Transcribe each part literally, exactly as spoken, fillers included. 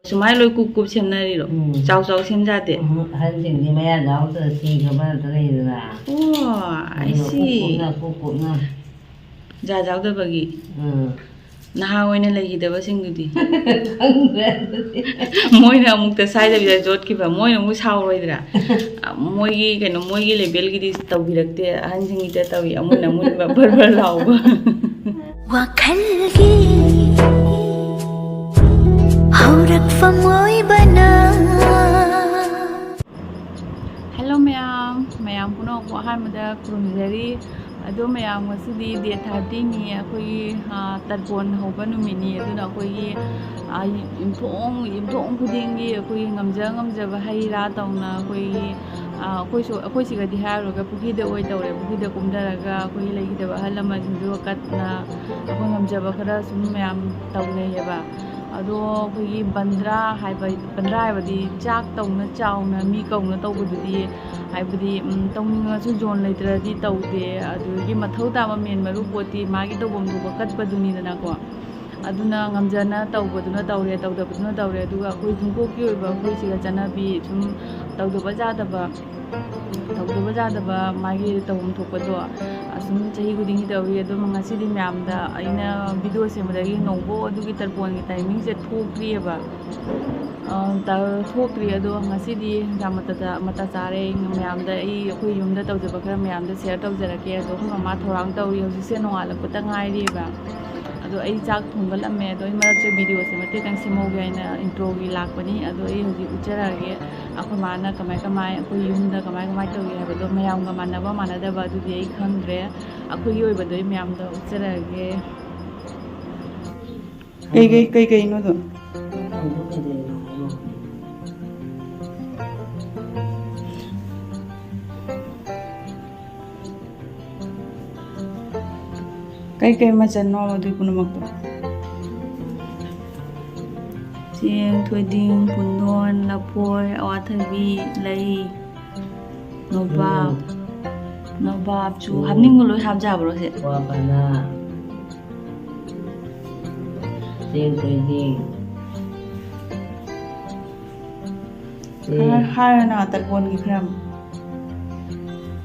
ꯁꯨꯃꯥꯏꯅ ꯂꯣꯏ ꯀꯨꯞ ꯀꯨꯞ ꯁꯦꯝꯅꯔꯤꯔꯣ? ꯎꯝ꯫ ꯆꯥꯎ ꯆꯥꯎ ꯁꯦꯝ ꯌꯥꯗꯦ? ꯎꯝ, ꯑꯍꯟꯁꯤꯡꯗꯤ ꯃꯌꯥ ꯌꯥꯎꯗꯅ ꯊꯤꯈ꯭ꯔꯕ ꯉꯥꯛꯇ ꯂꯩꯗꯅ꯫ ꯑꯣ, ꯑꯗꯨꯒ ꯑꯩꯁꯤ ꯀꯨꯞ ꯀꯨꯞꯅ, ꯀꯨꯞ ꯀꯨꯞꯅ꯫ ꯖꯥ ꯌꯥꯎꯗꯕꯒꯤ꯫ ꯎꯝ꯫ ꯅꯍꯥ ꯑꯣꯏꯅ ꯂꯩꯈꯤꯗꯕꯁꯤꯡꯗꯨꯗꯤ? ꯈꯪꯗ꯭ꯔꯦ ꯑꯗꯨꯗꯤ꯫ ꯃꯣꯏꯅ ꯑꯃꯨꯛꯇ ꯁꯥꯏꯗꯕꯤꯗ ꯌꯣꯠꯈꯤꯕ, ꯃꯣꯏꯅ ꯑꯃꯨꯛ ꯁꯥꯎꯔꯣꯏꯗ꯭ꯔꯥ? ꯃꯣꯏꯒꯤ ꯀꯩꯅꯣ, ꯃꯣꯏꯒꯤ ꯂꯦꯚꯦꯜꯒꯤꯗꯤ ꯇꯧꯕꯤꯔꯛꯇꯦ, ꯑꯍꯟꯁꯤꯡꯒꯤꯗ ꯇꯧꯏ, ꯑꯃꯨꯟ ꯑꯃꯨꯟꯕ ꯕꯔ ꯕꯔ ꯂꯥꯎꯕ꯫ ꯋꯥꯈꯜꯒꯤ ꯍꯧꯔꯛꯐꯝ ꯑꯣꯏꯕꯅ꯫ ꯍꯦꯜꯂꯣ ꯃꯌꯥꯝ, ꯃꯌꯥꯝ ꯄꯨꯝꯅꯃꯛꯄꯨ ꯑꯍꯥꯟꯕꯗ ꯈꯨꯔꯨꯝꯖꯔꯤ꯫ ꯑꯗꯣ ꯃꯌꯥꯝ, ꯉꯁꯤꯗꯤ ꯗꯦꯠ ꯊꯥꯔꯇꯤꯅꯤ, ꯑꯩꯈꯣꯏꯒꯤ, ꯑ, ꯇꯔꯄꯣꯟ ꯍꯧꯕ ꯅꯨꯃꯤꯠꯅꯤ꯫ ꯑꯗꯨꯅ ꯑꯩꯈꯣꯏꯒꯤ, ꯑ, ꯌꯨꯝꯊꯣꯡ, ꯌꯨꯝꯊꯣꯡ ꯈꯨꯗꯤꯡꯒꯤ ꯑꯩꯈꯣꯏꯒꯤ ꯉꯝꯖ ꯉꯝꯖꯕ ꯍꯩ ꯔꯥ ꯇꯧꯅ ꯑꯩꯈꯣꯏꯒꯤ, ꯑ, ꯑꯩꯈꯣꯏꯁꯨ, ꯑꯩꯈꯣꯏ ꯁꯤꯒꯗꯤ ꯍꯥꯏꯔꯨꯔꯒ ꯄꯨꯈ꯭ꯔꯤꯗ ꯑꯣꯏ ꯇꯧꯔꯦ꯫ ꯄꯨꯈ꯭ꯔꯤꯗ ꯀꯨꯝꯊꯔꯒ ꯑꯩꯈꯣꯏꯒꯤ ꯂꯩꯈꯤꯗꯕ ꯑꯍꯜ ꯂꯃꯟꯁꯤꯡꯗꯨ ꯀꯠꯅ ꯑꯩꯈꯣꯏ ꯉꯝꯖꯕ ꯈꯔ ꯁꯨꯝ ꯃꯌꯥꯝ ꯇꯧꯅꯩꯌꯦꯕ꯫ ꯑꯗꯣ ꯑꯩꯈꯣꯏꯒꯤ ꯕꯟꯗ꯭ꯔꯥ ꯍꯥꯏꯕ, ꯕꯟꯗ꯭ꯔꯥ ꯍꯥꯏꯕꯗꯤ ꯆꯥꯛ ꯇꯧꯅ ꯆꯥꯎꯅ ꯃꯤ ꯀꯧꯅ ꯇꯧꯕꯗꯨꯗꯤ, ꯍꯥꯏꯕꯗꯤ, ꯎꯝ, ꯇꯧꯅꯤꯡꯉꯁꯨ ꯖꯣꯟ ꯂꯩꯇ꯭ꯔꯗꯤ ꯇꯧꯗꯦ꯫ ꯑꯗꯨꯗꯒꯤ ꯃꯊꯧ ꯇꯥꯕ ꯃꯦꯟ ꯃꯔꯨ ꯄꯣꯠꯇꯤ ꯃꯥꯒꯤ ꯇꯧꯐꯝ ꯊꯣꯛꯄ ꯀꯠꯄꯗꯨꯅꯤꯗꯅꯀꯣ꯫ ꯑꯗꯨꯅ ꯉꯝꯖꯅ ꯇꯧꯕꯗꯨꯅ ꯇꯧꯔꯦ, ꯇꯧꯗꯕꯗꯨꯅ ꯇꯧꯔꯦ꯫ ꯑꯗꯨꯒ ꯑꯩꯈꯣꯏ ꯍꯤꯡꯒꯣꯛꯀꯤ ꯑꯣꯏꯕ ꯑꯩꯈꯣꯏ ꯁꯤꯗ ꯆꯠꯅꯕꯤ ꯁꯨꯝ ꯇꯧꯗꯕ ꯌꯥꯗꯕ, ꯇꯧꯗꯕ ꯌꯥꯗꯕ ꯃꯥꯒꯤ ꯇꯧꯐꯝ ꯊꯣꯛꯄꯗꯣ ꯑꯁꯨꯝ ꯆꯍꯤ ꯈꯨꯗꯤꯡꯒꯤ ꯇꯧꯔꯤ꯫ ꯑꯗꯨꯝ ꯉꯁꯤꯗꯤ ꯃꯌꯥꯝꯗ ꯑꯩꯅ ꯚꯤꯗꯤꯑꯣ ꯁꯦꯝꯕꯗꯒꯤ ꯅꯣꯡꯐꯥꯎ ꯑꯗꯨꯒꯤ ꯇꯔꯄꯣꯟꯒꯤ ꯇꯥꯏꯃꯤꯡꯁꯦ ꯊꯣꯛꯇ꯭ꯔꯤꯑꯕ꯫ ꯑ, ꯇ-, ꯊꯣꯛꯇ꯭ꯔꯤ꯫ ꯑꯗꯣ ꯉꯁꯤꯗꯤ ꯌꯥꯝ ꯃꯇ-, ꯃꯇꯥ ꯆꯥꯔꯦ꯫ ꯃꯌꯥꯝꯗ ꯑꯩ, ꯑꯩꯈꯣꯏ ꯌꯨꯝꯗ ꯇꯧꯖꯕ ꯈꯔ ꯃꯌꯥꯝꯗ ꯁꯤꯌꯔ ꯇꯧꯖꯔꯛꯀꯦ꯫ ꯑꯗꯣ ꯑꯩꯈꯣꯏ ꯃꯃꯥ ꯊꯧꯔꯥꯡ ꯇꯧꯔꯤ꯫ ꯍꯧꯖꯤꯛꯁꯦ ꯅꯣꯡꯉꯥꯜꯂꯛꯄꯗ ꯉꯥꯏꯔꯤꯑꯕ꯫ ꯑꯗꯣ ꯑꯩ ꯆꯥꯛ ꯊꯣꯡꯒꯠꯂꯝꯃꯦ꯫ ꯑꯗꯣ ꯑꯩ ꯃꯔꯛꯇ ꯚꯤꯗꯤꯑꯣꯁꯦ ꯃꯇꯦꯛꯇꯪ ꯁꯦꯝꯍꯧꯒꯦ ꯍꯥꯏꯅ ꯏꯟꯇ꯭ꯔꯣꯒꯤ ꯂꯥꯛꯄꯅꯤ꯫ ꯑꯗꯣ ꯑꯩ ꯍꯧꯖꯤꯛ ꯎꯠꯆꯔꯛꯑꯒꯦ ꯑꯩꯈꯣꯏ ꯃꯥꯅ ꯀꯃꯥꯏ ꯀꯃꯥꯏ, ꯑꯩꯈꯣꯏ ꯌꯨꯝꯗ ꯀꯃꯥꯏ ꯀꯃꯥꯏ ꯇꯧꯒꯦ ꯍꯥꯏꯕꯗꯣ꯫ ꯃꯌꯥꯝꯒ ꯃꯥꯟꯅꯕ ꯃꯥꯟꯅꯗꯕ ꯑꯗꯨꯗꯤ ꯑꯩ ꯈꯪꯗ꯭ꯔꯦ꯫ ꯑꯩꯈꯣꯏꯒꯤ ꯑꯣꯏꯕꯗꯣ ꯑꯩ ꯃꯌꯥꯝꯗ ꯎꯠꯆꯔꯛꯑꯒꯦ꯫ ꯀꯩ, ꯀꯩ, ꯀꯩ, ꯀꯩꯅꯣꯗꯣ? ꯀꯩ ꯀꯩ ꯃꯆꯜꯅꯣ ꯑꯗꯨ ꯄꯨꯝꯅꯃꯛꯇꯣ? ꯆꯦꯡ, ꯊꯣꯏꯗꯤꯡ, ꯄꯨꯡꯗꯣꯟ, ꯂꯐꯣꯏ, ꯑꯋꯥꯊꯕꯤ, ꯂꯩ, ꯅꯣꯕꯥꯞ, ꯎꯝ꯫ ꯅꯣꯕꯥꯞꯁꯨ ꯎꯝ꯫ ꯍꯥꯞꯅꯤꯡꯕ ꯂꯣꯏ ꯍꯥꯞ ꯌꯥꯕ꯭ꯔꯣ ꯁꯦ? ꯀ꯭ꯋꯥ ꯄꯅꯥ, ꯆꯦꯡ, ꯊꯣꯏꯗꯤꯡ, ꯍꯥꯏꯔꯣꯅ ꯇꯔꯄꯣꯟꯒꯤ ꯈꯔ꯫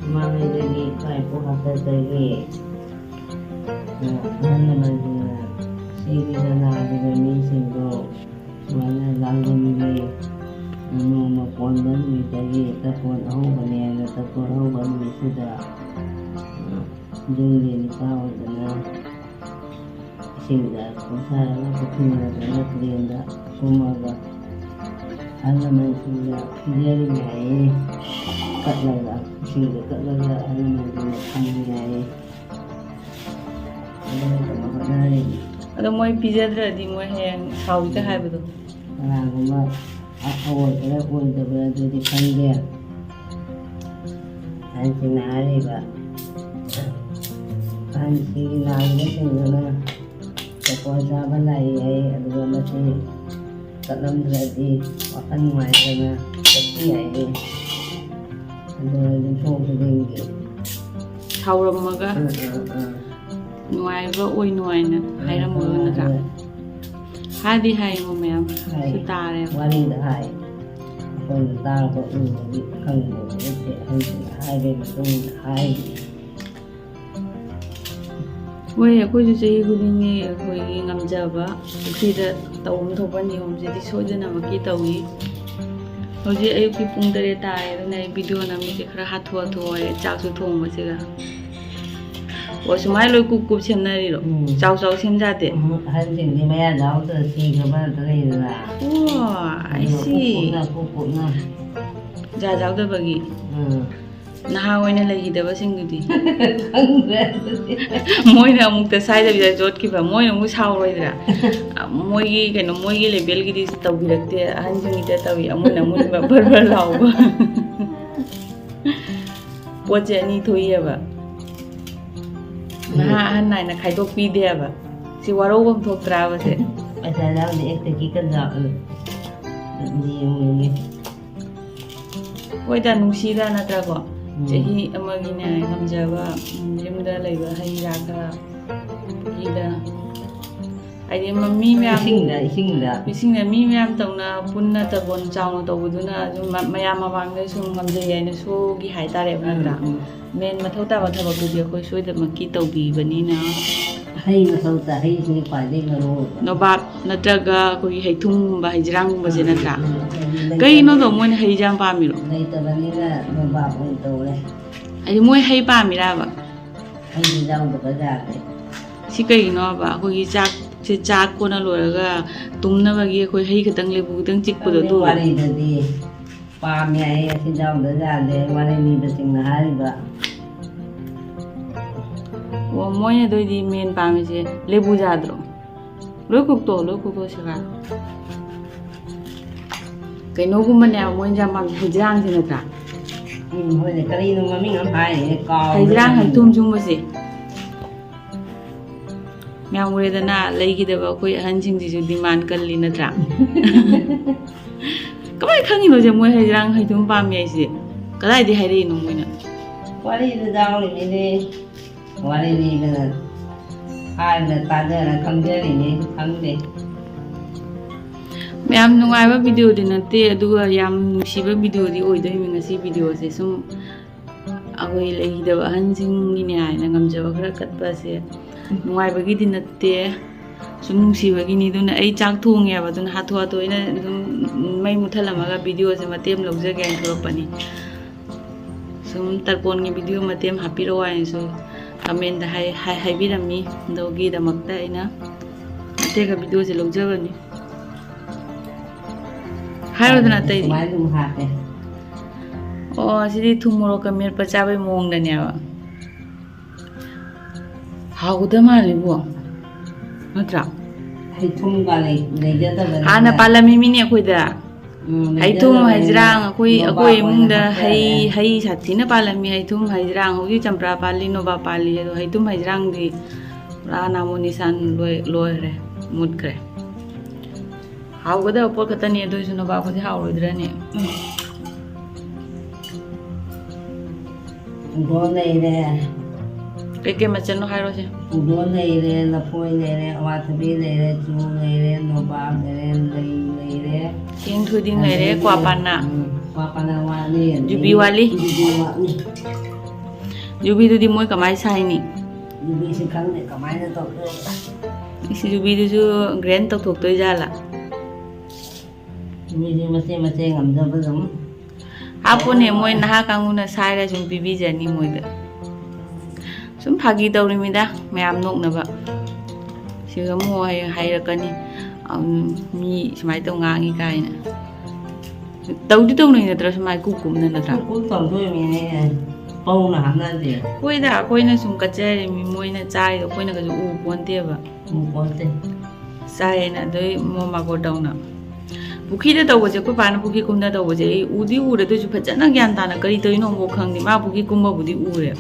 ꯃꯃꯥꯡꯉꯩꯗꯒꯤ ꯏꯄꯥ ꯏꯄꯨ ꯍꯥꯛꯇꯛꯇꯒꯤ, ꯑ, ꯑꯍꯜ ꯂꯃꯟꯁꯤꯡꯅ ꯁꯤꯈꯤꯕ ꯅꯥꯈꯤꯕ ꯃꯤꯁꯤꯡꯗꯣ ꯁꯨꯃꯥꯏꯅ ꯂꯥꯡꯕꯟꯒꯤ ꯅꯣꯡꯃ ꯀꯣꯟꯕ ꯅꯨꯃꯤꯠꯇꯒꯤ ꯇꯔꯄꯣꯟ ꯑꯍꯧꯕꯅꯦꯅ, ꯇꯔꯄꯣꯟ ꯑꯍꯧꯕ ꯅꯨꯃꯤꯠꯁꯤꯗ, ꯑ, ꯌꯨꯝꯒꯤ ꯅꯨꯄꯥ ꯑꯣꯏꯕꯅ ꯏꯁꯤꯡꯗ ꯄꯨꯡꯁꯥꯔꯒ ꯄꯨꯈ꯭ꯔꯤ ꯅꯠꯇ꯭ꯔꯒ ꯇꯨꯔꯦꯟꯗ ꯀꯨꯝꯃꯒ ꯑꯍꯜ ꯂꯃꯟꯁꯤꯡꯅ ꯄꯤꯖꯔꯤꯅꯤ ꯍꯥꯏꯌꯦ꯫ ꯀꯠꯂꯒ, ꯏꯁꯤꯡꯗ ꯀꯠꯂꯒ ꯑꯍꯜ ꯂꯃꯟꯁꯤꯡꯅ ꯊꯝꯃꯤ ꯍꯥꯏꯌꯦ꯫ ꯑꯗꯨꯅ ꯀꯩꯅꯣ ꯍꯣꯠꯅꯔꯤꯅꯤ꯫ ꯑꯗꯣ ꯃꯣꯏ ꯄꯤꯖꯗ꯭ꯔꯗꯤ ꯃꯣꯏ ꯍꯌꯦꯡ ꯁꯥꯎꯏꯒ ꯍꯥꯏꯕꯗꯣ꯫ ꯀꯅꯥꯒꯨꯝꯕ ꯑ-, ꯑꯣꯏꯕ꯭ꯔꯥ ꯑꯣꯏꯗꯕ꯭ꯔꯥ ꯑꯗꯨꯗꯤ ꯈꯪꯗꯦ꯫ ꯑꯍꯟꯁꯤꯡꯅ ꯍꯥꯏꯔꯤꯕ, ꯑꯍꯟꯁꯤꯡꯒꯤ ꯅꯥꯔꯤꯕꯁꯤꯡꯗꯨꯅ ꯆꯄꯣꯠ ꯆꯥꯕ ꯂꯥꯛꯏ ꯍꯥꯏ, ꯑꯗꯨꯒ ꯃꯁꯤ ꯀꯠꯂꯝꯗ꯭ꯔꯗꯤ ꯋꯥꯈꯜ ꯅꯨꯡꯉꯥꯏꯇꯅ ꯆꯠꯄꯤ ꯍꯥꯏꯌꯦ꯫ ꯑꯗꯨꯒ ꯌꯨꯝꯊꯣꯡ ꯈꯨꯗꯤꯡꯒꯤ ꯁꯥꯎꯔꯝꯃꯒ ꯑꯥ, ꯑꯥ, ꯑꯥ꯫ ꯅꯨꯡꯉꯥꯏꯕ ꯑꯣꯏ ꯅꯨꯡꯉꯥꯏꯅ ꯍꯥꯏꯔꯝꯃꯒ, ꯅꯠꯇ꯭ꯔꯥ? ꯍꯣꯏ꯫ ꯍꯥꯏꯗꯤ ꯍꯥꯏꯌꯦꯉꯣ ꯃꯌꯥꯝ꯫ ꯍꯥꯏ꯫ ꯁꯤ ꯇꯥꯔꯦ꯫ ꯋꯥꯔꯤꯗ ꯍꯥꯏ꯫ ꯑꯩꯈꯣꯏꯅ ꯇꯥꯕ ꯎꯕꯗꯤ ꯈꯪꯕ ꯅꯠꯇꯦ꯫ ꯑꯍꯟꯁꯤꯡꯅ ꯍꯥꯏꯕꯒꯤ ꯃꯇꯨꯡ ꯏꯟꯅ ꯍꯥꯏꯔꯤꯅꯤ꯫ ꯍꯣꯏ, ꯑꯩꯈꯣꯏꯁꯨ ꯆꯍꯤ ꯈꯨꯗꯤꯡꯒꯤ ꯑꯩꯈꯣꯏꯒꯤ ꯉꯝꯖꯕ ꯄꯨꯈ꯭ꯔꯤꯗ ꯇꯧꯐꯝ ꯊꯣꯛꯄ ꯅꯤꯌꯣꯝꯁꯤꯗꯤ ꯁꯣꯏꯗꯅꯃꯛꯀꯤ ꯇꯧꯏ꯫ ꯍꯧꯖꯤꯛ ꯑꯌꯨꯛꯀꯤ ꯄꯨꯡ ꯇꯔꯦꯠ ꯇꯥꯔꯦ, ꯑꯗꯨꯅ ꯑꯩ ꯚꯤꯗꯤꯑꯣ ꯅꯝꯃꯤꯁꯦ ꯈꯔ ꯍꯥꯊꯨ ꯍꯥꯊꯨ ꯑꯣꯏꯔꯦ, ꯆꯥꯛꯁꯨ ꯊꯣꯡꯕꯁꯤꯒ꯫ ꯑꯣ, ꯁꯨꯃꯥꯏꯅ ꯂꯣꯏ ꯀꯨꯞ ꯀꯨꯞ ꯁꯦꯝꯅꯔꯤꯔꯣ? ꯎꯝ꯫ ꯆꯥꯎ ꯆꯥꯎ ꯁꯦꯝ ꯌꯥꯗꯦ? ꯎꯝ, ꯑꯍꯟꯁꯤꯡꯗꯤ ꯃꯌꯥ ꯌꯥꯎꯗꯅ ꯁꯤꯈ꯭ꯔꯕ ꯉꯥꯛꯇ ꯂꯩꯗꯅ꯫ ꯑꯣ, I ꯑꯗꯨꯅ ꯀꯨꯞ see꯫ ꯀꯨꯞꯅ, ꯀꯨꯞ ꯀꯨꯞꯅ꯫ ꯖꯥ ꯌꯥꯎꯗꯕꯒꯤ꯫ ꯎꯝ꯫ ꯅꯍꯥ ꯑꯣꯏꯅ ꯂꯩꯈꯤꯗꯕꯁꯤꯡꯗꯨꯗꯤ? ꯈꯪꯗ꯭ꯔꯦ ꯑꯗꯨꯗꯤ꯫ ꯃꯣꯏꯅ ꯑꯃꯨꯛꯇ ꯁꯥꯏꯗꯕꯤꯗ ꯆꯣꯠꯈꯤꯕ, ꯃꯣꯏꯅ ꯑꯃꯨꯛ ꯁꯥꯎꯔꯣꯏꯗ꯭ꯔꯥ? ꯃꯣꯏꯒꯤ ꯀꯩꯅꯣ, ꯃꯣꯏꯒꯤ ꯂꯦꯚꯦꯜꯒꯤꯗꯤ ꯇꯧꯕꯤꯔꯛꯇꯦ, ꯑꯍꯟꯁꯤꯡꯒꯤꯗ ꯇꯧꯏ, ꯑꯃꯨꯟ ꯑꯃꯨꯟꯕ ꯕꯔ ꯕꯔ ꯂꯥꯎꯕ꯫ ꯄꯣꯠꯁꯦ ꯑꯅꯤ ꯊꯣꯛꯏꯑꯕ, ꯅꯍꯥ ꯑꯍꯟ ꯅꯥꯏꯅ ꯈꯥꯏꯗꯣꯛꯄꯤꯗꯦꯕ꯫ ꯁꯤ ꯋꯥꯔꯧꯕꯝ ꯊꯣꯛꯇ꯭ꯔꯥꯕꯁꯦ? ꯄꯩꯁꯥ ꯌꯥꯎꯗꯦ, ꯑꯦꯛꯇꯒꯤ ꯀꯟꯖꯥ-, ꯎꯝ, ꯌꯦꯡꯉꯨꯅꯦ꯫ ꯍꯣꯏꯗ, ꯅꯨꯡꯁꯤꯗ, ꯅꯠꯇ꯭ꯔꯥꯀꯣ? ꯎꯝ꯫ ꯆꯍꯤ ꯑꯃꯒꯤꯅꯦ ꯉꯝꯖꯕ, ꯎꯝ, ꯌꯨꯝꯗ ꯂꯩꯕ ꯍꯩ ꯔꯥ ꯈꯔ ꯄꯨꯈ꯭ꯔꯤꯗ ꯍꯥꯏꯗꯤ ꯃ- ꯃꯤ ꯃꯌꯥꯝ ꯏꯁꯤꯡꯗ ꯏꯁꯤꯡꯗ ꯃꯤꯁꯤꯡꯅ ꯃꯤ ꯃꯌꯥꯝ ꯇꯧꯅ ꯄꯨꯟꯅ ꯇꯕꯣꯟ ꯆꯥꯎꯅ ꯇꯧꯕꯗꯨꯅ ꯑꯗꯨꯝ ꯃ- ꯃꯌꯥꯝ ꯃꯃꯥꯡꯗ ꯁꯨꯝ ꯉꯝꯖꯩ ꯍꯥꯏꯅ ꯁꯣꯒꯤ ꯍꯥꯏꯇꯥꯔꯦꯕ, ꯅꯠꯇ꯭ꯔꯥ? ꯎꯝ. ꯃꯦꯟ ꯃꯊꯧ ꯇꯥꯕ ꯊꯕꯛꯇꯨꯗꯤ ꯑꯩꯈꯣꯏ ꯁꯣꯏꯗꯅꯃꯛꯀꯤ ꯇꯧꯕꯤꯕꯅꯤꯅ. ꯍꯩ ꯃꯊꯧ ꯇꯥꯏ. ꯍꯩꯁꯤꯅ ꯈ꯭ꯋꯥꯏꯗꯒꯤ ꯃꯔꯨ ꯑꯣꯏꯕ. ꯅꯣꯕꯥꯞ ꯅꯠꯇ꯭ꯔꯒ ꯑꯩꯈꯣꯏꯒꯤ ꯍꯩꯊꯨꯝꯒꯨꯝꯕ, ꯍꯩꯖ꯭ꯔꯥꯡꯒꯨꯝꯕꯁꯦ, ꯅꯠꯇ꯭ꯔꯥ? ꯎꯝ. ꯀꯩꯅꯣꯕ, ꯃꯣꯏꯅ ꯍꯩꯁꯦ ꯌꯥꯝ ꯄꯥꯝꯃꯤꯔꯣ? ꯂꯩꯇꯕꯅꯤꯅ ꯅꯣꯕꯥꯞ ꯑꯣꯏꯅ ꯇꯧꯔꯦ. ꯍꯥꯏꯗꯤ ꯃꯣꯏ ꯍꯩ ꯄꯥꯝꯃꯤꯔꯕ? ꯍꯩꯁꯤ ꯌꯥꯎꯗꯕ ꯌꯥꯗꯦ. ꯁꯤ ꯀꯩꯒꯤꯅꯣꯕ? ꯑꯩꯈꯣꯏꯒꯤ ꯆꯥꯛꯁꯦ, ꯆꯥꯛ ꯀꯣꯟꯅ ꯂꯣꯏꯔꯒ ꯇꯨꯝꯅꯕꯒꯤ ꯑꯩꯈꯣꯏ ꯍꯩ ꯈꯛꯇꯪ, ꯂꯦꯕꯨ ꯈꯛꯇꯪ ꯆꯤꯛꯄꯗꯣ, ꯑꯗꯨ? ꯋꯥꯔꯤꯗꯗꯤ ꯄꯥꯝꯃꯦ ꯍꯥꯏꯌꯦ, ꯑꯁꯤ ꯌꯥꯎꯗ ꯌꯥꯗꯦ, ꯋꯥꯔꯤ ꯂꯤꯕꯁꯤꯡꯅ ꯍꯥꯏꯔꯤꯕ. ꯑꯣ, ꯃꯣꯏꯅ ꯑꯗꯨꯏꯗꯤ ꯃꯦꯟ ꯄꯥꯝꯃꯤꯁꯦ ꯂꯦꯕꯨ ꯌꯥꯗ꯭ꯔꯣ? ꯂꯣꯏ ꯈꯣꯛꯇꯣꯛꯑꯣ, ꯂꯣꯏ ꯈꯣꯛꯇꯣꯛꯑꯣ, ꯁꯦꯒꯥꯏ. ꯀꯩꯅꯣꯒꯨꯝꯕꯅꯦꯕ ꯃꯣꯏꯅ ꯌꯥꯝ ꯄꯥꯝꯃꯤ, ꯍꯩꯖ꯭ꯔꯥꯡꯁꯦ, ꯅꯠꯇ꯭ꯔꯥ? ꯎꯝ, ꯍꯣꯏꯅꯦ, ꯀꯔꯤꯅꯣ ꯃꯃꯤꯡ ꯑꯃ ꯍꯥꯏꯔꯤꯅꯦ, ꯀꯥꯎꯔꯦ. ꯍꯩꯖ꯭ꯔꯥꯡ, ꯍꯩꯊꯨꯝ ꯁꯨꯝꯕꯁꯦ. ꯃꯌꯥꯝ ꯎꯔꯦꯗꯅ, ꯂꯩꯈꯤꯗꯕ ꯑꯩꯈꯣꯏ ꯑꯍꯟꯁꯤꯡꯁꯤꯁꯨ ꯗꯤꯃꯥꯟ ꯀꯜꯂꯤ, ꯅꯠꯇ꯭ꯔꯥ? ꯀꯃꯥꯏꯅ ꯈꯪꯉꯤꯅꯣꯁꯦ, ꯃꯣꯏ ꯍꯩꯖ꯭ꯔꯥꯡ, ꯍꯩꯊꯨꯝ ꯄꯥꯝꯃꯤ ꯍꯥꯏꯁꯦ? ꯀꯗꯥꯏꯗꯩ ꯍꯥꯏꯔꯛꯏꯅꯣ ꯃꯣꯏꯅ? ꯋꯥꯔꯤꯗ ꯌꯥꯎꯔꯤꯃꯤꯅꯦ. ꯋꯥꯔꯤ ꯂꯤꯕꯗ ꯍꯥꯏꯕꯗ ꯇꯥꯖꯔ ꯈꯪꯖꯔꯤꯅꯦ, ꯈꯪꯗꯦ. ꯌꯥꯝ ꯅꯨꯡꯉꯥꯏꯕ ꯚꯤꯗꯤꯑꯣꯗꯤ ꯅꯠꯇꯦ, ꯑꯗꯨꯒ ꯌꯥꯝ ꯅꯨꯡꯁꯤꯕ ꯚꯤꯗꯤꯑꯣꯗꯤ ꯑꯣꯏꯗꯣꯏꯅꯤ ꯉꯁꯤ ꯚꯤꯗꯤꯑꯣꯁꯦ. ꯁꯨꯝ ꯑꯩꯈꯣꯏ ꯂꯩꯈꯤꯗꯕ ꯑꯍꯟꯁꯤꯡꯒꯤꯅꯦ ꯍꯥꯏꯅ ꯉꯝꯖꯕ ꯈꯔ ꯀꯠꯄꯁꯦ ꯅꯨꯡꯉꯥꯏꯕꯒꯤꯗꯤ ꯅꯠꯇꯦ, ꯁꯨꯝ ꯅꯨꯡꯁꯤꯕꯒꯤꯅꯤ. ꯑꯗꯨꯅ ꯑꯩ ꯆꯥꯛ ꯊꯣꯡꯉꯦꯕ, ꯑꯗꯨꯅ ꯍꯥꯊꯨ ꯍꯥꯊꯨ ꯑꯩꯅ ꯑꯗꯨꯝ ꯃꯩ ꯃꯨꯠꯊꯠꯂꯝꯃꯒ ꯚꯤꯗꯤꯑꯣꯁꯦ ꯃꯇꯦꯛ ꯑꯃ ꯂꯧꯖꯒꯦ ꯍꯥꯏꯅ ꯊꯣꯛꯂꯛꯄꯅꯤ. ꯁꯨꯝ ꯇꯔꯄꯣꯟꯒꯤ ꯚꯤꯗꯤꯑꯣ ꯃꯇꯦꯛ ꯑꯃ ꯍꯥꯞꯄꯤꯔꯛꯑꯣ ꯍꯥꯏꯅꯁꯨ ꯀꯃꯦꯟꯗ ꯍꯥꯏ-, ꯍꯥꯏ-, ꯍꯥꯏꯕꯤꯔꯝꯃꯤ, ꯑꯗꯨꯒꯤꯗꯃꯛꯇ ꯑꯩꯅ ꯃꯇꯦꯛ ꯑꯃ ꯚꯤꯗꯤꯑꯣꯁꯦ ꯂꯧꯖꯕꯅꯤ. ꯍꯥꯏꯔꯣꯗꯅ ꯑꯇꯩꯗꯤ. ꯁꯨꯃꯥꯏꯅ ꯑꯗꯨꯝ ꯍꯥꯞꯄꯦ. ꯑꯣ, ꯁꯤꯗꯤ ꯊꯨꯝ ꯃꯣꯔꯣꯛꯀ ꯃꯦꯠꯄ ꯆꯥꯕꯩ ꯃꯑꯣꯡꯗꯅꯦꯕ. ꯍꯥꯎꯒꯗꯕ ꯃꯥꯜꯂꯤꯕꯣ, ꯅꯠꯇ꯭ꯔꯥ? ꯍꯩꯊꯨꯝꯒ ꯂꯩ-, ꯂꯩꯖꯗꯕꯅꯤꯅ. ꯍꯥꯟꯅ ꯄꯥꯜꯂꯝꯃꯤ ꯃꯤꯅꯦ ꯑꯩꯈꯣꯏꯗ. ꯎꯝ, ꯍꯩꯊꯨꯝ, ꯂꯩꯖꯗꯕꯅꯤꯅ ꯍꯩꯖ꯭ꯔꯥꯡ, ꯑꯩꯈꯣꯏ, ꯅꯣꯕꯥꯞ ꯑꯩꯈꯣꯏ ꯑꯣꯏꯅ ꯏꯃꯨꯡꯗ ꯍꯥꯞꯆꯔꯦ. ꯍꯩ, ꯍꯩ ꯁꯥꯊꯤꯅ ꯄꯥꯜꯂꯝꯃꯤ, ꯍꯩꯊꯨꯝ, ꯍꯩꯖ꯭ꯔꯥꯡ. ꯍꯧꯖꯤꯛ ꯆꯝꯄ꯭ꯔꯥ ꯄꯥꯜꯂꯤ, ꯅꯣꯕꯥꯞ ꯄꯥꯜꯂꯤ, ꯑꯗꯣ ꯍꯩꯊꯨꯝ, ꯍꯩꯖ꯭ꯔꯥꯡꯗꯤ ꯄꯨꯔꯥ ꯅꯥꯃꯣ ꯅꯤꯁꯥꯟ ꯂꯣꯏ-, ꯂꯣꯏꯈ꯭ꯔꯦ, ꯃꯨꯠꯈ꯭ꯔꯦ. ꯍꯥꯎꯒꯗꯕ ꯄꯣꯠ ꯈꯛꯇꯅꯤ, ꯑꯗꯨ ꯑꯣꯏꯁꯨ ꯅꯣꯕꯥꯞꯀꯗꯤ ꯍꯥꯎꯔꯣꯏꯗ꯭ꯔꯅꯦ? ꯍꯪꯗꯣꯛ ꯂꯩꯔꯦ. ꯀꯩꯀꯩ ꯃꯆꯜꯅꯣ ꯍꯥꯏꯔꯣꯁꯦ꯫ ꯄꯨꯡꯗꯣꯟ ꯂꯩꯔꯦ, ꯂꯐꯣꯏ ꯂꯩꯔꯦ, ꯑꯋꯥꯊꯕꯤ ꯂꯩꯔꯦ, ꯆꯨ ꯂꯩꯔꯦ, ꯅꯣꯕꯥꯞ ꯂꯩꯔꯦ, ꯂꯩ ꯂꯩꯔꯦ꯫ ꯆꯦꯡ ꯊꯣꯏꯗꯤꯡ ꯂꯩꯔꯦ, ꯑꯗꯒꯤ, ꯀ꯭ꯋꯥ ꯄꯥꯅ꯫ ꯎꯝ, ꯀ꯭ꯋꯥ ꯄꯥꯅ ꯋꯥꯠꯂꯤ, ꯑꯗꯒꯤ ꯌꯨꯕꯤ ꯋꯥꯠꯂꯤ꯫ ꯌꯨꯕꯤ ꯋꯥꯠꯂꯤ꯫ ꯌꯨꯕꯤꯗꯨꯗꯤ ꯃꯣꯏ ꯀꯃꯥꯏꯅ ꯁꯥꯏꯅꯤ? ꯌꯨꯕꯤꯁꯤ ꯈꯪꯗꯦ ꯀꯃꯥꯏꯅ ꯇꯧꯗꯣꯏꯅꯣ꯫ ꯏꯁ, ꯌꯨꯕꯤꯗꯨꯁꯨ grind ꯇꯧꯊꯣꯛꯇꯣꯏ ꯖꯥꯠꯂꯥ? ꯌꯨꯕꯤꯁꯤ ꯃꯆꯦ ꯃꯆꯦ ꯉꯝꯖꯕ ꯑꯗꯨꯝ꯫ ꯍꯥꯞꯄꯨꯅꯦ, ꯃꯣꯏ ꯅꯍꯥ ꯀꯥꯡꯕꯨꯅ ꯁꯥꯏꯔ ꯁꯨꯝ ꯄꯤꯕꯤꯖꯅꯤ ꯃꯣꯏꯗ꯫ ꯁꯨꯝ ꯐꯥꯒꯤ ꯇꯧꯔꯤꯃꯤꯗ, ꯃꯌꯥꯝ ꯅꯣꯛꯅꯕ꯫ ꯁꯤꯒ ꯑꯃꯨꯛ ꯍꯌꯦꯡ ꯍꯥꯏꯔꯛꯀꯅꯤ, "ꯑꯝ, ꯃꯤ ꯁꯨꯃꯥꯏꯅ ꯇꯧ ꯉꯥꯡꯉꯤ" ꯀꯥꯏꯅ꯫ ꯇꯧꯗꯤ ꯇꯧꯅꯩ ꯅꯠꯇ꯭ꯔꯥ, ꯁꯨꯃꯥꯏꯅ ꯀꯨꯞ ꯀꯨꯞꯅ ꯅꯠꯇ꯭ꯔꯥ? ꯀꯨꯞ ꯀꯨꯞ ꯇꯧꯗꯣꯏꯃꯤꯅꯦ, ꯄꯧꯅ ꯍꯥꯞꯅꯗꯦ꯫ ꯍꯣꯏꯗ, ꯑꯩꯈꯣꯏꯅ ꯁꯨꯝ ꯀꯠꯆꯔꯤꯃꯤ, ꯃꯣꯏꯅ ꯆꯥꯔꯤꯗꯣ ꯑꯩꯈꯣꯏꯅ ꯀꯩꯁꯨ ꯎ ꯄꯣꯟꯇꯦꯕ꯫ ꯎ ꯄꯣꯟꯇꯦ꯫ ꯆꯥꯏꯌꯦꯅ ꯑꯗꯨꯏ ꯃꯣ ꯃꯥꯒꯣ ꯇꯧꯅ꯫ ꯄꯨꯈ꯭ꯔꯤꯗ ꯇꯧꯕꯁꯦ, ꯑꯩꯈꯣꯏ ꯄꯥꯅ ꯄꯨꯈ꯭ꯔꯤ ꯀꯨꯝꯗ ꯇꯧꯕꯁꯦ ꯑꯩ ꯎꯗꯤ ꯎꯔꯦ, ꯑꯗꯨꯏꯁꯨ ꯐꯖꯅ ꯒ꯭ꯌꯥꯟ ꯇꯥꯅ ꯀꯔꯤ ꯇꯧꯔꯤꯅꯣ ꯑꯃꯐꯥꯎ ꯈꯪꯗꯦ꯫ ꯃꯥ ꯄꯨꯈ꯭ꯔꯤ ꯀꯨꯝꯕꯕꯨꯗꯤ ꯎꯔꯦ꯫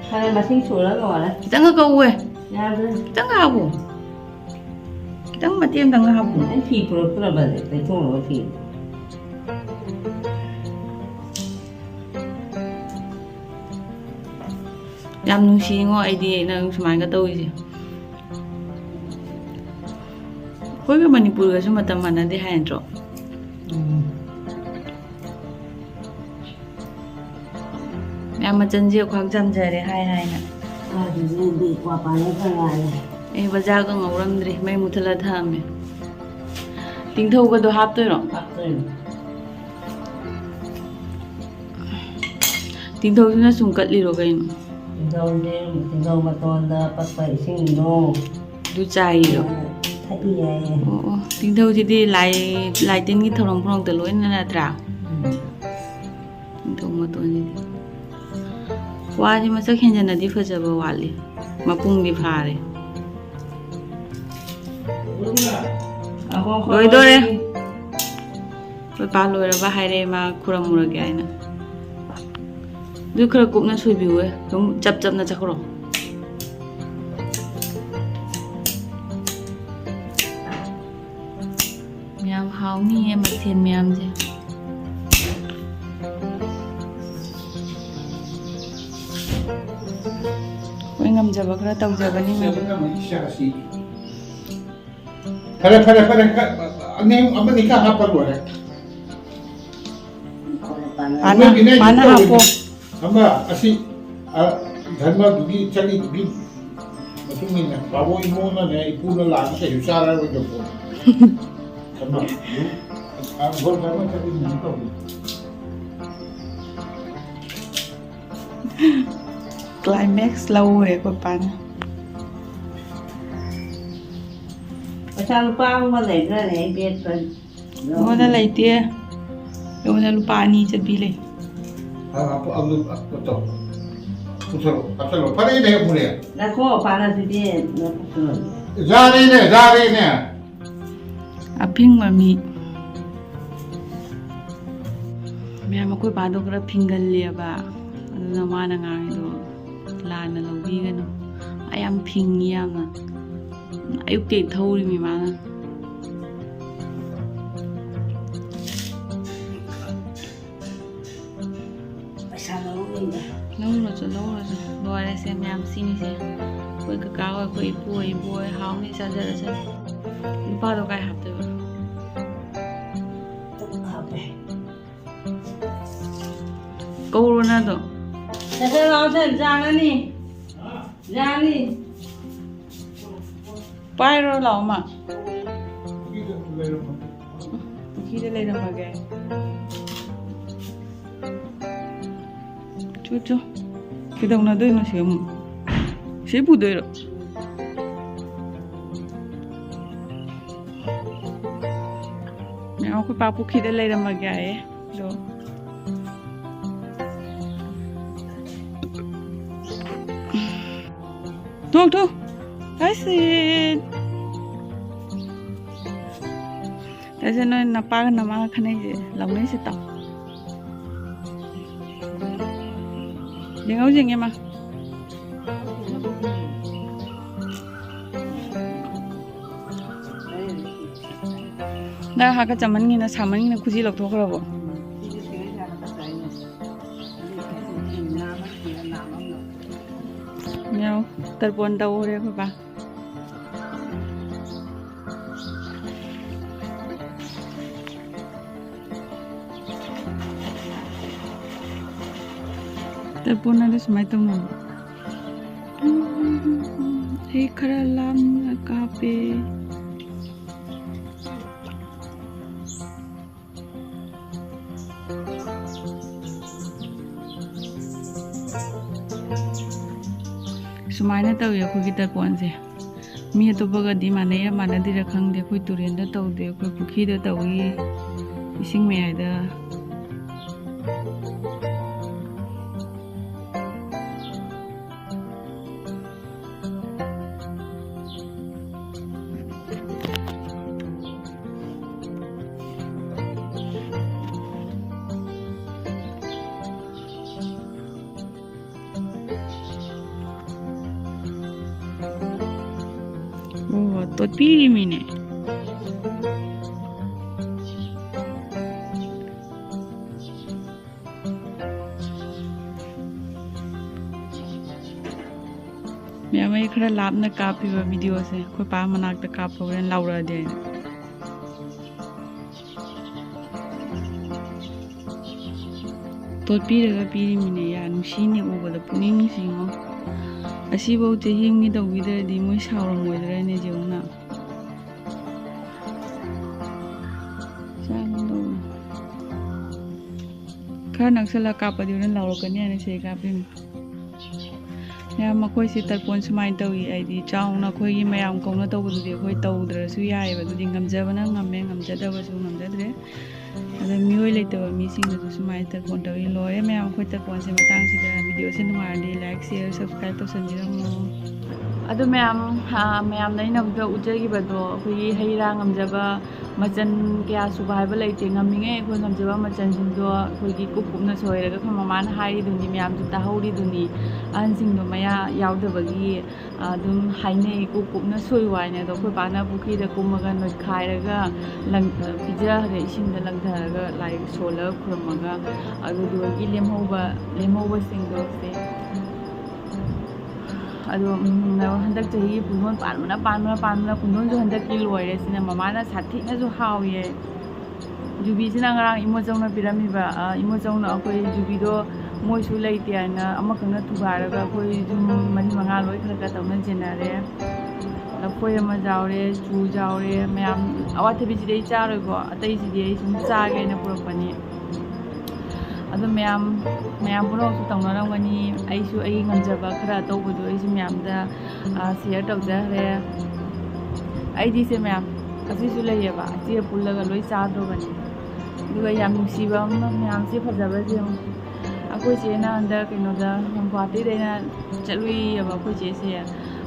ꯐꯔꯦ, ꯃꯁꯤꯡ ꯁꯨꯔ ꯂꯣꯏꯔꯦ꯫ ꯈꯤꯇꯪꯒ ꯀꯛꯎꯍꯦ꯫ ꯌꯥꯗ꯭ꯔꯦ꯫ ꯈꯤꯇꯪꯒ ꯍꯥꯞꯄꯨ꯫ ꯈꯤꯇꯪ ꯃꯇꯦꯛ ꯑꯃꯇꯪꯒ ꯍꯥꯞꯄꯨ꯫ ꯑꯩ ꯐꯤ ꯄꯨꯔꯛꯇ꯭ꯔꯕꯅꯦ, ꯇꯩꯊꯣꯛꯅꯕ ꯐꯤ꯫ ꯌꯥꯝ ꯅꯨꯡꯁꯤꯉꯣ ꯑꯩꯗꯤ ꯅꯪ ꯁꯨꯃꯥꯏꯅ ꯇꯧꯔꯤꯁꯦ꯫ ꯑꯩꯈꯣꯏꯒ ꯃꯅꯤꯄꯨꯔꯒꯁꯨ ꯃꯇꯝ ꯃꯥꯟꯅꯗꯦ ꯍꯥꯏ ꯅꯠꯇ꯭ꯔꯣ? ꯎꯝ꯫ ꯃꯌꯥꯝ ꯃꯆꯜꯁꯦ ꯈ꯭ꯋꯥꯡ ꯆꯝꯖꯔꯦ ꯍꯥꯏ ꯍꯥꯏꯅ꯫ ꯑꯗꯨꯗꯤ ꯀ꯭ꯋꯥ ꯄꯥꯅ ꯈꯔ ꯉꯥꯏꯔꯦ꯫ ꯑꯩ ꯕꯖꯥꯔꯒ ꯉꯧꯔꯝꯗ꯭ꯔꯤ, ꯃꯩ ꯃꯨꯊꯠꯂ ꯊꯝꯃꯦ꯫ ꯇꯤꯡꯊꯧꯒꯗꯣ ꯍꯥꯞꯇꯣꯏꯔꯣ? ꯍꯥꯞꯇꯣꯏꯅꯤ꯫ ꯇꯤꯡꯊꯧꯁꯤꯅ ꯁꯨꯝ ꯀꯠꯂꯤꯔꯣ ꯀꯩꯅꯣ? ꯇꯤꯡꯊꯧꯁꯦ, ꯇꯤꯡꯊꯧ ꯃꯇꯣꯟꯗ ꯄꯠꯄ ꯏꯁꯤꯡꯗꯣ ꯑꯗꯨ ꯆꯥꯏꯔꯤꯔꯣ? ꯊꯛꯏ ꯍꯥꯏꯌꯦ꯫ ꯑꯣ, ꯑꯣ꯫ ꯇꯤꯡꯊꯧꯁꯤꯗꯤ ꯂꯥꯏ, ꯂꯥꯏ ꯇꯤꯟꯒꯤ ꯊꯧꯔꯝ ꯈꯨꯗꯤꯡꯃꯛꯇ ꯂꯣꯏꯅ ꯅꯠꯇ꯭ꯔꯥ? ꯎꯝ꯫ ꯇꯤꯡꯊꯧ ꯃꯇꯣꯟꯁꯤꯗꯤ꯫ ꯋꯥꯁꯤ ꯃꯁꯛ ꯍꯦꯟꯖꯟꯅꯗꯤ ꯐꯖꯕ ꯋꯥꯠꯂꯤ꯫ ꯃꯄꯨꯡꯗꯤ ꯐꯥꯔꯦ꯫ ꯂꯣꯏꯗꯣꯔꯦ꯫ ꯑꯩꯈꯣꯏ ꯄꯥ ꯂꯣꯏꯔꯕ ꯍꯥꯏꯔꯦ, ꯃꯥ ꯈꯨꯔꯝꯃꯨꯔꯒꯦ ꯍꯥꯏꯅ꯫ ꯑꯗꯨ ꯈꯔ ꯀꯨꯞꯅ ꯁꯣꯏꯕꯤꯌꯨꯍꯦ, ꯁꯨꯝ ꯆꯞ ꯆꯞꯅ ꯆꯠꯈ꯭ꯔꯣ꯫ ꯌꯥꯝ ꯍꯥꯎꯅꯤꯌꯦ ꯃꯊꯦꯜ ꯃꯌꯥꯝꯁꯦ꯫ ꯑꯩꯈꯣꯏ ꯉꯝꯖꯕ ꯈꯔ ꯇꯧꯖꯒꯅꯤ꯫ ꯁꯦ, ꯄꯨꯟꯅ ꯑꯃꯨꯛ ꯏꯆꯥꯁꯤ꯫ ꯐꯔꯦ, ꯐꯔꯦ, ꯐꯔꯦ, ꯈꯔ, ꯑꯅꯤ, ꯑꯃꯅꯤ ꯈꯔ ꯍꯥꯞꯄ ꯂꯣꯏꯔꯦ꯫ ꯄꯥꯅ, ꯅꯣꯏꯒꯤꯅꯦ ꯄꯥꯅ ꯇꯧꯔꯤꯅꯦ꯫ ꯍꯥꯞꯄꯣ꯫ ꯑꯃ, ꯑꯁꯤ, ꯑ, ꯙꯔꯃꯗꯨꯒꯤ ꯆꯠꯂꯤꯗꯨꯒꯤ ꯃꯇꯨꯡ ꯏꯟꯅ ꯕꯥꯕꯣꯛ ꯏꯃꯣꯅꯅꯦ, ꯏꯄꯨꯅ ꯂꯥꯛꯑꯒ ꯀꯩꯁꯨ ꯆꯥꯔꯔꯣꯏꯗꯕ ꯄꯣꯠꯅꯤ꯫ ꯙꯔꯃ, ꯑ, ꯙꯔꯃ ꯆꯠꯂꯤꯗꯨꯒꯤ ꯇꯧꯔꯤ꯫ Climax ꯂꯧꯔꯦ ꯑꯩꯈꯣꯏ ꯄꯥꯅ꯫ ꯄꯩꯁꯥ ꯂꯨꯄꯥ ꯑꯃ ꯂꯩꯕ꯭ꯔꯥꯅꯦ? ꯑꯩ ꯕꯦꯒꯇ ꯑꯩꯉꯣꯟꯗ ꯂꯩꯇꯦ꯫ ꯑꯩꯉꯣꯟꯗ ꯂꯨꯄꯥ ꯑꯅꯤ ꯆꯠꯄꯤ ꯂꯩ꯫ ꯍꯥ, ꯍꯥꯞꯄꯣ, ꯑꯗꯨ, ꯑ, ꯇꯧ꯫ ꯄꯨꯊꯔꯣ, ꯍꯥꯞꯆꯜꯂꯣ꯫ ꯐꯔꯦꯅꯦ, ꯄꯨꯔꯦ꯫ ꯉꯥꯏꯈꯣ, ꯄꯥꯅ ꯑꯗꯨꯗꯤ ꯅꯀꯨꯞꯇꯨ꯫ ꯌꯥꯔꯦꯅꯦ, ꯌꯥꯔꯦꯅꯦ꯫ ꯑꯐꯤꯡꯕ ꯃꯤ꯫ ꯃꯌꯥꯝ, ꯑꯩꯈꯣꯏ ꯄꯥꯗꯣ ꯈꯔ ꯐꯤꯡꯒꯜꯂꯦꯕ, ꯑꯗꯨꯅ ꯃꯥꯅ ꯉꯥꯡꯉꯤꯗꯣ ꯂꯥꯟꯅ ꯂꯧꯕꯤꯒꯅꯨ꯫ ꯃꯥ ꯌꯥꯝ ꯐꯤꯡꯉꯤ ꯌꯥꯝꯅ꯫ ꯑꯌꯨꯛꯇꯩ ꯊꯧꯔꯤꯃꯤ ꯃꯥꯅ꯫ ꯄꯩꯁꯥ ꯂꯧꯔꯨꯏꯗ꯫ ꯂꯧꯔꯁꯨ, ꯂꯧꯔꯁꯨ꯫ ꯂꯣꯏꯔꯦꯁꯦ ꯃꯌꯥꯝ ꯁꯤꯅꯤꯁꯦ꯫ ꯑꯩꯈꯣꯏ ꯀꯀꯥ ꯍꯣꯏ, ꯑꯩꯈꯣꯏ ꯏꯄꯨ ꯍꯣꯏ, ꯏꯕꯣꯛ ꯍꯣꯏ, ꯍꯥꯎꯅꯤ ꯆꯥꯖꯔꯁꯅꯤ꯫ ꯅꯨꯄꯥꯗꯣ ꯀꯥꯏ ꯍꯥꯞꯇꯣꯏꯕ? ꯍꯥꯞꯄꯦ꯫ ꯀꯧꯔꯣ ꯅꯪꯗꯣ꯫ ꯁꯠ ꯁꯠ ꯂꯥꯎ, ꯁꯠ ꯌꯥꯅꯤ꯫ ꯌꯥꯅꯤ꯫ ꯄꯥꯏꯔꯣ ꯂꯥꯛꯑꯣ, ꯃꯥ꯫ ꯄꯨꯈ꯭ꯔꯤꯗ ꯂꯩꯔꯝꯃꯒꯦ꯫ ꯆꯨ, ꯆꯨ꯫ ꯀꯩꯗꯧꯅꯗꯣꯏꯅꯣ ꯁꯤ ꯑꯃꯨꯛ? ꯁꯤ ꯄꯨꯗꯣꯏꯔꯣ? ꯃꯌꯥꯝ ꯑꯩꯈꯣꯏ ꯄꯥ ꯄꯨꯈ꯭ꯔꯤꯗ ꯂꯩꯔꯝꯃꯒꯦ ꯍꯥꯏꯌꯦ꯫ ꯑꯗꯣ ꯊꯣꯛ, ꯊꯣꯛ꯫ ꯍꯥꯏꯁꯤ꯫ ꯇꯁꯦ ꯅꯣꯏ ꯅꯄꯥꯒ ꯅꯃꯥꯒ ꯈꯟꯅꯩꯁꯦ, ꯂꯥꯎꯅꯩꯁꯦ ꯇꯥꯎ꯫ ꯌꯦꯡꯍꯧ ꯌꯦꯡꯉꯦ ꯃꯥ꯫ ꯅꯪ ꯍꯥꯀꯠꯆꯃꯟꯒꯤꯅ ꯁꯥꯃꯟꯒꯤꯅ ꯈꯨꯖꯤ ꯂꯧꯊꯣꯛꯈ꯭ꯔꯕꯣ? ꯃꯤꯌꯥꯎ꯫ ꯇꯔꯄꯣꯟ ꯇꯧꯔꯦ ꯑꯩꯈꯣꯏ ꯕꯥ꯫ ꯇꯔꯄꯣꯟ ꯍꯥꯏꯗꯣ ꯁꯨꯃꯥꯏꯅ ꯇꯧꯅꯕ꯫ ꯑꯩ ꯈꯔ ꯂꯥꯞꯅ ꯀꯥꯞꯄꯦ꯫ ꯁꯨꯃꯥꯏꯅ ꯇꯧꯏ ꯑꯩꯈꯣꯏꯒꯤ ꯇꯔꯄꯣꯟꯁꯦ꯫ ꯃꯤ ꯑꯇꯣꯞꯄꯒꯗꯤ ꯃꯥꯟꯅꯩꯔ ꯃꯥꯟꯅꯗꯦꯔ ꯈꯪꯗꯦ꯫ ꯑꯩꯈꯣꯏ ꯇꯨꯔꯦꯟꯗ ꯇꯧꯗꯦ, ꯑꯩꯈꯣꯏ ꯄꯨꯈ꯭ꯔꯤꯗ ꯇꯧꯏ, ꯏꯁꯤꯡ ꯃꯌꯥꯏꯗ꯫ ꯑꯣ, ꯇꯣꯠꯄꯤꯔꯤꯃꯤꯅꯦ꯫ ꯃꯌꯥꯝ, ꯑꯩ ꯈꯔ ꯂꯥꯞꯅ ꯀꯥꯞꯄꯤꯕ videoꯁꯦ, ꯑꯩꯈꯣꯏ ꯄꯥ ꯃꯅꯥꯛꯇ ꯀꯥꯞꯄ ꯍꯣꯔꯦꯟ ꯂꯥꯎꯔꯛꯑꯗꯤ ꯍꯥꯏꯅ꯫ ꯇꯣꯠꯄꯤꯔꯒ ꯄꯤꯔꯤꯃꯤꯅꯦ꯫ ꯌꯥ, ꯅꯨꯡꯁꯤꯅꯦ ꯎꯕꯗ, ꯄꯨꯛꯅꯤꯡ ꯅꯨꯡꯁꯤꯉꯣ꯫ ꯑꯁꯤꯐꯧ ꯆꯍꯤ ꯑꯃꯒꯤ ꯇꯧꯕꯤꯗ꯭ꯔꯗꯤ ꯃꯣꯏ ꯁꯥꯎꯔꯝꯃꯣꯏꯗ꯭ꯔꯅꯦ, ꯖꯦꯎꯅ꯫ ꯆꯥꯒꯗꯧꯕꯅꯤ꯫ ꯈꯔ ꯅꯛꯁꯜꯂ ꯀꯥꯞꯄꯗꯤ ꯍꯣꯔꯦꯟ ꯂꯥꯎꯔꯛꯀꯅꯤ ꯍꯥꯏꯅ ꯁꯤꯗꯩ ꯀꯥꯞꯄꯤꯕꯅꯤ꯫ ꯃꯌꯥꯝ, ꯃꯈꯣꯏꯁꯦ ꯇꯔꯄꯣꯟ ꯁꯨꯃꯥꯏꯅ ꯇꯧꯏ, ꯍꯥꯏꯗꯤ ꯆꯥꯎꯅ ꯑꯩꯈꯣꯏꯒꯤ ꯃꯌꯥꯝ ꯀꯧꯅ ꯇꯧꯕꯗꯨꯗꯤ ꯑꯩꯈꯣꯏ ꯇꯧꯗ꯭ꯔꯁꯨ ꯌꯥꯏꯑꯕ꯫ ꯑꯗꯨꯗꯤ ꯉꯝꯖꯕꯅ ꯉꯝꯃꯦ, ꯉꯝꯖꯗꯕꯁꯨ ꯉꯝꯖꯗ꯭ꯔꯦ꯫ ꯑꯗ ꯃꯤꯑꯣꯏ ꯂꯩꯇꯕ ꯃꯤꯁꯤꯡꯅꯁꯨ ꯁꯨꯃꯥꯏꯅ ꯇꯔꯄꯣꯟ ꯇꯧꯏ꯫ ꯂꯣꯏꯔꯦ ꯃꯌꯥꯝ, ꯑꯩꯈꯣꯏ ꯇꯔꯄꯣꯟꯁꯦ ꯃꯇꯥꯡꯁꯤꯗ꯫ Videoꯁꯦ ꯅꯨꯡꯉꯥꯏꯔꯗꯤ like, share, subscribe ꯇꯧꯁꯟꯕꯤꯔꯝꯃꯣ꯫ ꯑꯗꯨ ꯃꯌꯥꯝ, ꯑ, ꯃꯌꯥꯝꯅ ꯑꯩꯅ ꯑꯃꯨꯛꯇ ꯎꯠꯆꯈꯤꯕꯗꯣ, ꯑꯩꯈꯣꯏꯒꯤ ꯍꯩ ꯔꯥ ꯉꯝꯖꯕ ꯃꯆꯜ ꯀꯌꯥ ꯁꯨꯕ ꯍꯥꯏꯕ ꯂꯩꯇꯦ꯫ ꯉꯝꯃꯤꯉꯩ ꯑꯩꯈꯣꯏ ꯉꯝꯖꯕ ꯃꯆꯜꯁꯤꯡꯗꯣ ꯑꯩꯈꯣꯏꯒꯤ ꯀꯨꯞ ꯀꯨꯞꯅ ꯁꯣꯏꯔꯒ ꯑꯩꯈꯣꯏ ꯃꯃꯥꯅ ꯍꯥꯏꯔꯤꯗꯨꯅꯤ, ꯃꯌꯥꯝꯁꯨ ꯇꯥꯍꯧꯔꯤꯗꯨꯅꯤ꯫ ꯑꯍꯟꯁꯤꯡꯗꯣ ꯃꯌꯥ ꯌꯥꯎꯗꯕꯒꯤ ꯑꯗꯨꯝ ꯍꯥꯏꯅꯩ, ꯀꯨꯞ ꯀꯨꯞꯅ ꯁꯣꯏꯌꯨ ꯍꯥꯏꯅ꯫ ꯑꯗꯣ ꯑꯩꯈꯣꯏ ꯄꯥꯅ ꯄꯨꯈ꯭ꯔꯤꯗ ꯀꯨꯝꯃꯒ ꯅꯣꯏꯈꯥꯏꯔꯒ ꯂꯪ-, ꯄꯤꯖꯈ꯭ꯔꯦ, ꯏꯁꯤꯡꯗ ꯂꯪꯊꯔꯒ ꯂꯥꯏ ꯁꯣꯜꯂꯒ ꯈꯨꯔꯨꯝꯃꯒ꯫ ꯑꯗꯨꯗꯨꯒꯤ ꯂꯦꯝꯍꯧꯕ, ꯂꯦꯝꯍꯧꯕꯁꯤꯡꯗꯣ ꯁꯦ꯫ ꯑꯗꯣ ꯎꯝ, ꯍꯟꯗꯛ ꯆꯍꯤꯒꯤ ꯄꯨꯡꯗꯣꯟ ꯄꯥꯟꯕꯅ ꯄꯥꯟꯕꯅ ꯄꯥꯟꯕꯅ, ꯄꯨꯡꯗꯣꯟꯁꯨ ꯍꯟꯗꯛꯇꯤ ꯂꯣꯏꯔꯦ꯫ ꯁꯤꯅ ꯃꯃꯥꯅ ꯁꯥꯊꯤꯅꯁꯨ ꯍꯥꯎꯏꯌꯦ꯫ ꯌꯨꯕꯤꯁꯤꯅ ꯉꯔꯥꯡ ꯏꯃꯣꯆꯧꯅ ꯄꯤꯔꯝꯃꯤꯕ꯫ ꯑ, ꯏꯃꯣꯆꯧꯅ ꯑꯩꯈꯣꯏ ꯌꯨꯕꯤꯗꯣ ꯃꯣꯏꯁꯨ ꯂꯩꯇꯦ ꯍꯥꯏꯅ ꯑꯃꯈꯛꯅ ꯊꯨꯒꯥꯏꯔꯒ ꯑꯩꯈꯣꯏ ꯌꯨꯝ ꯃꯔꯤ ꯃꯉꯥ ꯂꯣꯏ ꯈꯔ ꯈꯔ ꯇꯧꯅ ꯆꯦꯟꯅꯔꯦ꯫ ꯂꯐꯣꯏ ꯑꯃ ꯌꯥꯎꯔꯦ, ꯆꯨ ꯌꯥꯎꯔꯦ, ꯃꯌꯥꯝ꯫ ꯑꯋꯥꯊꯕꯤꯁꯤꯗꯤ ꯑꯩ ꯆꯥꯔꯣꯏꯀꯣ, ꯑꯇꯩꯁꯤꯗꯤ ꯑꯩ ꯁꯨꯝ ꯆꯥꯒꯦꯅ ꯄꯨꯔꯛꯄꯅꯤ꯫ ꯑꯗꯣ ꯃꯌꯥꯝ, ꯃꯌꯥꯝ ꯄꯨꯝꯅꯃꯛꯁꯨ ꯇꯧꯅꯔꯝꯒꯅꯤ꯫ ꯑꯩꯁꯨ ꯑꯩꯒꯤ ꯉꯝꯖꯕ ꯈꯔ ꯑꯇꯧꯕꯗꯣ ꯑꯩꯁꯨ ꯃꯌꯥꯝꯗ, ꯑ, share ꯇꯧꯖꯈ꯭ꯔꯦ꯫ ꯑꯩꯗꯤ ꯁꯦ ꯃꯌꯥꯝ, ꯑꯁꯤꯁꯨ ꯂꯩꯌꯦꯕ, ꯑꯁꯤꯒ ꯄꯨꯜꯂꯒ ꯂꯣꯏ ꯆꯥꯗ꯭ꯔꯣꯕꯅꯤ꯫ ꯑꯗꯨꯒ ꯌꯥꯝ ꯅꯨꯡꯁꯤꯕ ꯑꯃꯅ, ꯃꯌꯥꯝꯁꯤ ꯐꯖꯕꯁꯦ ꯌꯦꯡꯉꯨ꯫ ꯑꯩꯈꯣꯏ ꯆꯦꯅ ꯍꯟꯗꯛ ꯀꯩꯅꯣꯗ, ꯒꯨꯍꯥꯇꯤꯗ ꯑꯩꯅ ꯆꯠꯂꯨꯏꯌꯦꯕ ꯑꯩꯈꯣꯏ ꯆꯦꯁꯦ꯫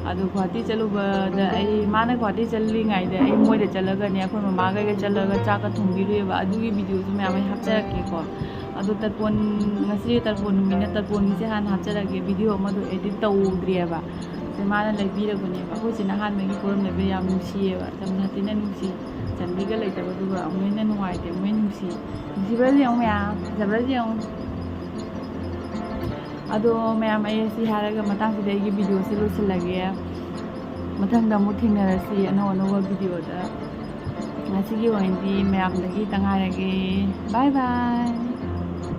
ꯑꯗꯨ ꯒꯨꯍꯥꯇꯤ ꯆꯠꯂꯨꯕꯗ ꯑꯩ, ꯃꯥꯅ ꯒꯨꯍꯥꯇꯤ ꯆꯠꯂꯤꯉꯩꯗ ꯑꯩ ꯃꯣꯏꯗ ꯆꯠꯂꯒꯅꯦ, ꯑꯩꯈꯣꯏ ꯃꯃꯥꯒꯩꯒ ꯆꯠꯂꯒ ꯆꯥꯛꯀ ꯊꯣꯡꯕꯤꯔꯨꯏꯌꯦꯕ꯫ ꯑꯗꯨꯒꯤ videoꯁꯨ ꯃꯌꯥꯝ ꯑꯩ ꯍꯥꯞꯆꯔꯛꯀꯦꯀꯣ꯫ ꯑꯗꯣ ꯇꯔꯄꯣꯟ, ꯉꯁꯤ ꯇꯔꯄꯣꯟ ꯅꯨꯃꯤꯠꯅ ꯇꯔꯄꯣꯟꯒꯤꯁꯦ ꯍꯥꯟꯅ ꯍꯥꯞꯆꯔꯛꯀꯦ꯫ Video ꯑꯃꯗꯣ edit ꯇꯧꯗ꯭ꯔꯤꯑꯕ꯫ ꯑꯗ ꯃꯥꯅ ꯂꯩꯕꯤꯔꯕꯅꯦꯕ꯫ ꯑꯩꯈꯣꯏ ꯆꯦꯅ ꯑꯍꯥꯟꯕꯒꯤ ꯄꯣꯔꯝ ꯂꯩꯕ ꯌꯥꯝ ꯅꯨꯡꯁꯤꯌꯦꯕ꯫ ꯌꯥꯝ ꯁꯥꯊꯤꯅ ꯅꯨꯡꯁꯤ꯫ ꯆꯟꯗꯤꯒ ꯂꯩꯇꯕꯗꯨꯒ ꯑꯃꯨꯛ ꯍꯦꯟꯅ ꯅꯨꯡꯉꯥꯏꯇꯦ, ꯑꯃꯨꯛ ꯍꯦꯟꯅ ꯅꯨꯡꯁꯤ꯫ ꯅꯨꯡꯁꯤꯕ꯭ꯔꯥ ꯌꯦꯡꯉꯨ ꯃꯌꯥꯝ, ꯐꯖꯕ꯭ꯔꯥ ꯌꯦꯡꯉꯨ꯫ ꯑꯗꯣ ꯃꯌꯥꯝ, ꯑꯩ ꯑꯁꯤ ꯍꯥꯏꯔꯒ ꯃꯇꯥꯡꯁꯤꯗ ꯑꯩꯒꯤ videoꯁꯦ ꯂꯣꯏꯁꯤꯜꯂꯒꯦ꯫ ꯃꯊꯪꯗ ꯑꯃꯨꯛ ꯊꯦꯡꯅꯔꯁꯤ ꯑꯅꯧ ꯑꯅꯧꯕ videoꯗ꯫ ꯉꯁꯤꯒꯤ ꯑꯣꯏꯅꯗꯤ ꯃꯌꯥꯝꯗꯒꯤ ꯇꯉꯥꯏꯔꯒꯦ꯫ Bye bye꯫